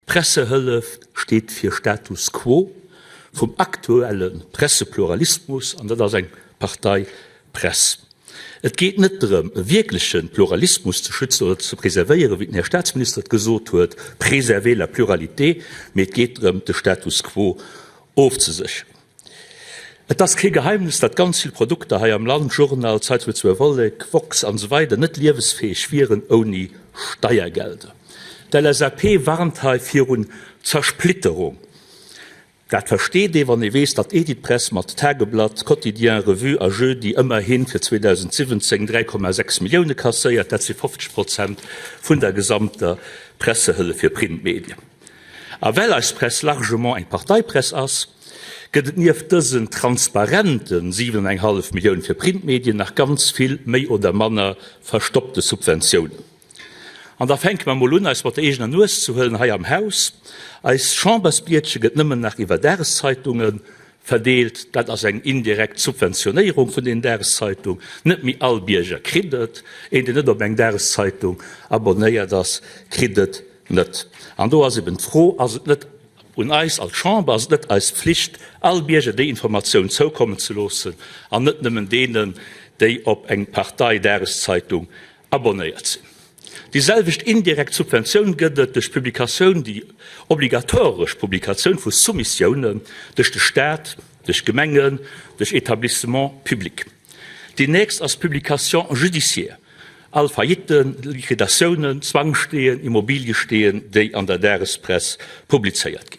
D'Pressehëllef steet fir Status quo vum aktuelle Pressepluralismus, an dat ass eng Parteipress. Et geet net drëm, e wierkleche Pluralismus ze schützen oder ze preservéieren, wéi den Här Staatsminister et gesot huet, préserver la pluralité, mee et geet drëm, de Status quo ofzesécheren. Et ass kee Geheimnis, datt ganz vill Produkter hei am Land, Journal, Zeitung Lëtzebuerger Vollek, Woxx an esou weider, net liewesfäeg wieren ouni Steiergelder. D'LSAP warnt hei virun Zersplitterung. Dat versteet ee wann ee weess, datt Editpress mat Tageblatt, Quotidien, Revue a Jeudi ëmmerhi fir 2017 3,6 Millioune kasséiert. Dat si 50 Prozent vun der gesamter Pressehëllef fir Printmedien. A well eis Press largement eng Parteipress ass, gëtt et nieft dësen transparente 7,5 Millioune fir Printmedien nach ganz vill méi oder manner verstoppte Subventiounen. An da fänke mer mol un, eis mat der eegener Nues ze huelen hei am Haus. Eis Chambersblietche gëtt nëmmen nach iwwer Dageszeitunge verdeelt. Dat ass eng indirekt Subventionéierung vun den Dageszeitung. Net méi all Bierger kritt et. Een, deen net op eng Dageszeitung abonnéiert ass, kritt et net. An do ass eben d'Fro, Ass et net un eis als Chamber, ass et net eis Pflicht, all Bierger déi Informatioun zoukommen ze loossen an net nëmmen deenen, déi op eng Parteidageszeitung abonnéiert sinn? Déi selwecht indirekt Subventioun gëtt et duerch d'Publikatioun, déi obligatoresch Publikatioun vu Soumissiounen duerch de Staat, duerch Gemengen, duerch Etablissements publics. Déi nächst ass d'Publication judiciaire. All Faillitten, Liquidatiounen, Zwangsstehen, Immobiliestehen, déi an der Dagespress publizéiert ginn.